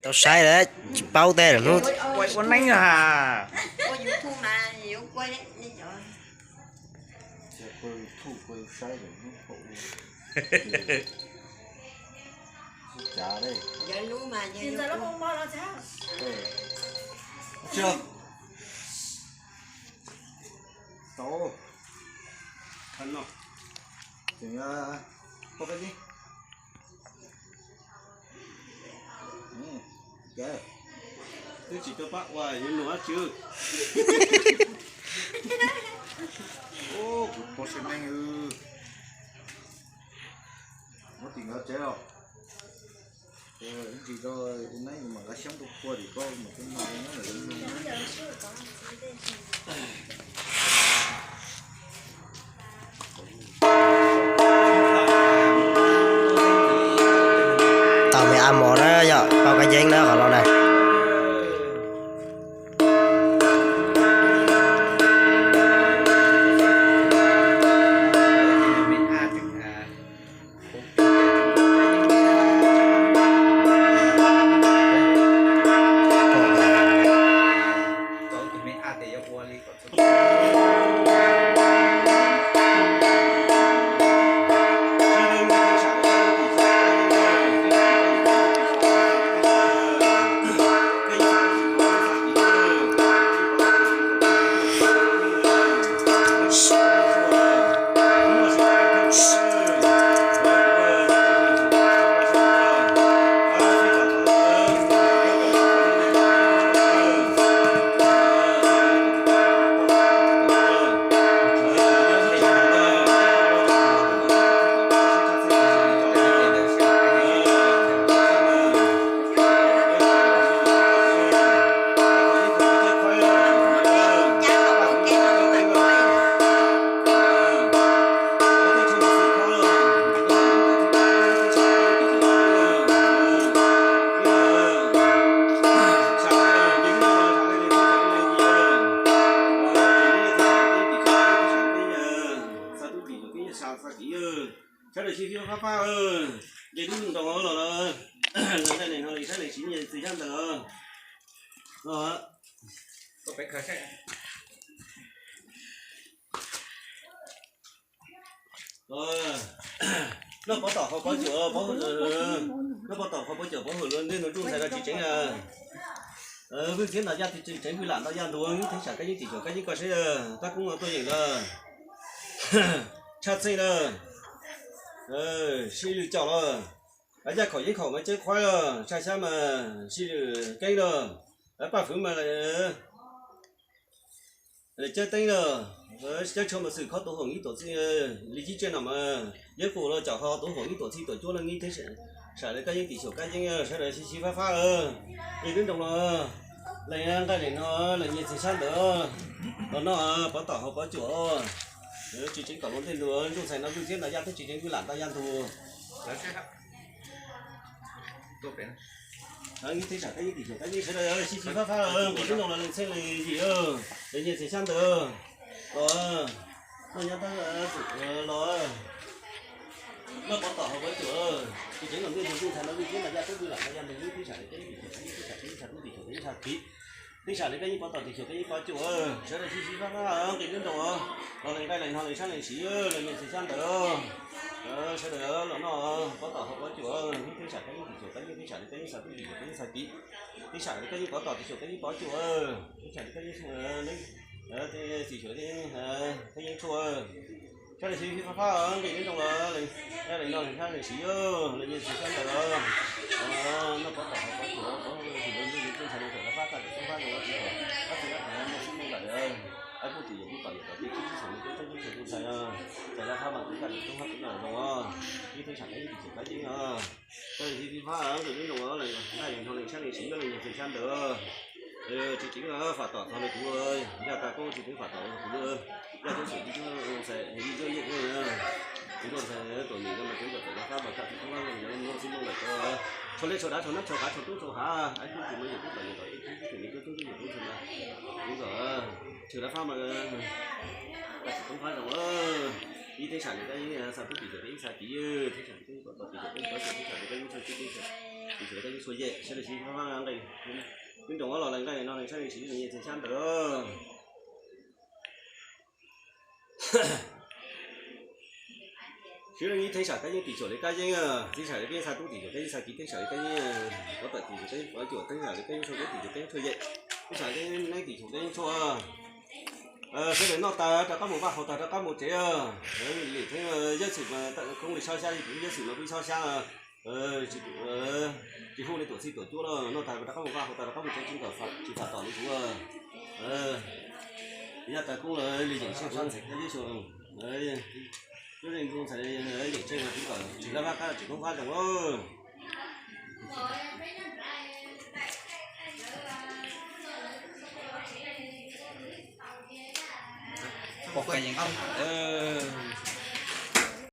Tau saib lawm, tsis paub tej lawm hnub. Ua neeb ha. Tau. Tseem poj kab yeeb. Twb tsis tau pab ua yuav nug dab tsi. Kuv pog Sib Neeb, muab tim nkawd tsev os. Ib ntsis rau ua neeb mam nqa xyoob rau kua tim koj mus tub no. Tau me ab mos na yom, poj kab yeeb na qhov no na. Sawv daws xyoo xyoo fab fab, nqe lub nroos los lawm, leej nqaij leej no leej saib leej siv nyias txiv xyab ntawv. Noj pov tom qhov pov cuam, noj pov tom qhov pov cuam pov hwm luag ntej nws rooj ntxhais no tsis tseev. Vwj txiab nto yaj tsis tseev, vwj lam nto yaj ntug, ib theeb sam kab yeeb tim xyuas kab yeeb koj saib, tab koob tuaj yeem lawm. Tshaj txheej lawm. Sib lwm caum lawm. Yaj khaum yeeb khaum mas ceeb qhuaib lawm, tshaj xyab mas sib lwm keeb lawm. Paj fwv mas cawb teeb lawm. Cawb tshuaj mas xwm khob tuav hoom ib tuam txij li cib tsiaj no mas yeeb qus los caum ho tuav hoom ib tuam txij tuam cuab lawm, ib theeb sam li kab yeeb tim xyuas kab yeeb sawv daws xyoo xyoo fab fab. Nqe lub nroos los leej nqaij leej no leej nyias txiv xyab ntawv los noj pov tom qhov pov cuam. Tsis tseev kom luag ntej ntua, rooj ntxhais no vwj txiab nto yaj thiab tsis tseev vwj lam nto yaj ntug. Ib theeb sam kab yeeb tim xyuas kab yeeb sawv daws xyoo xyoo fab fab, nqe lub nroos los leej txheej leej yim, leej nyias txiv xyab ntawv los noj nyab tab los noj pov tom qhov pov cuam. Tsis tseev kom ntej ntua, rooj ntxhais no vwj txiab nto yaj thiab vwj lam nto yaj ntug, ib theeb sam li kab yeeb tim xyuas kab yeeb, theeb sam li kab yeeb pov tom tim xyuas kab yeeb pov cuam. Sawv daws xyoo xyoo fab fab, nqe lub nroos los leej nqaij leej no leej saib leej siv leej nyias txiv xyab ntawv sawv daws los noj pov tom qhov pov cuam, ib theeb sam kab yeeb tim xyuas kab yeeb, theeb sam li kab yeeb xav tub tim xyuas kab yeeb xav tim, theeb sam li kab yeeb pov tom tim xyuas kab yeeb pov cuam, theeb sam li kab yeeb tim xyuas kab yeeb tshuaj. Sawv daws xyoo xyoo fab fab, nqe lub nroos los leej nqaij leej no leej saib leej siv leej nyias txiv xyab ntawv noj pov tom qhov pov cuam, pov hwm luag ntej ntua, rooj ntxhais no txawm lawv fab tag tawm toob fab zoo ua txiv tom, ab txiv ab txiv muaj xib muaj npaim, ab kuj tim yawm kuj tom yawm tom tej, tib tib xeem li coob coob coob txhia tus ntxhais, txawm lawv fab mas kuv kaj lwm toob fab kuv noj zoo os. Ib theeb sam kab yeeb tim xyuas kab yeeb os. Sawv daws xyoo xyoo fab fab, nqe lub nroos los leej nqaij leej no leej saib leej siv leej nyias txiv xyab ntawv tsis tseev fam tom txog li kuv, yaj tas koob tsis tseev fam tom kuv, yaj tub xeem tib tub ntxhais yij cuab yeej, kuv ntxhais tuam nyem no mas kuv ntxhais txawm lawv fab mas kaj tib toob fab zoo muaj xib muaj npaim, tshuav liaj tshuav dav tshuav nab tshuav qav tshuav tub tshuav hav, ab kuj tim mas yawm kuj tom yawm tom tej, tib tib xeem li coob coob yawm tub ntxhais mas kuv ntxhais tshwm lawv fab mas kaj tib toob fab zoo. Ib theeb sam li kab yeeb xav tub tim xyuas kab yeeb xav tim, theeb sam li kab yeeb pov tom tim xyuas kab yeeb pov cuam, theeb sam li kab yeeb tshuaj tib tib xeem Tim tshuam kab yeeb txhua yem, sab li siv nqe, lub nroog ob los lawv nqaij no sab li siv nqe txiag xyab ntawd. Siv li teeb sam kab yeeb tim tshuam li kab yeeb, teeb sam li kab yeeb txha tub, tim tshuam kab yeeb txha kiv, teeb sam li kab yeeb pov tawm, tim tshuam kab yeeb pov cuam, teeb sam li kab yeeb txhua tub, tim tshuam kab yeeb txhua yem, teeb sam li kab yeeb neeb, tim tshuam kab yeeb txhua. Sawv daws noj tas rov qab mus vaj, haus tas rov qab mus tsev. Lim theeb yawg txwm mas koob li sob xyab, yawg txwm mas kuj sob xyab. Tsis hu li tuam txhij tuam cuab los noj tas rov qab mus vaj, haus tas rov qab mus tsev, tsis kam, tsis kam tom li kuv. Yog tas koob los li yeem tsheej, yeem tsheej tsis lab vaj qab tsis koob qab zoo.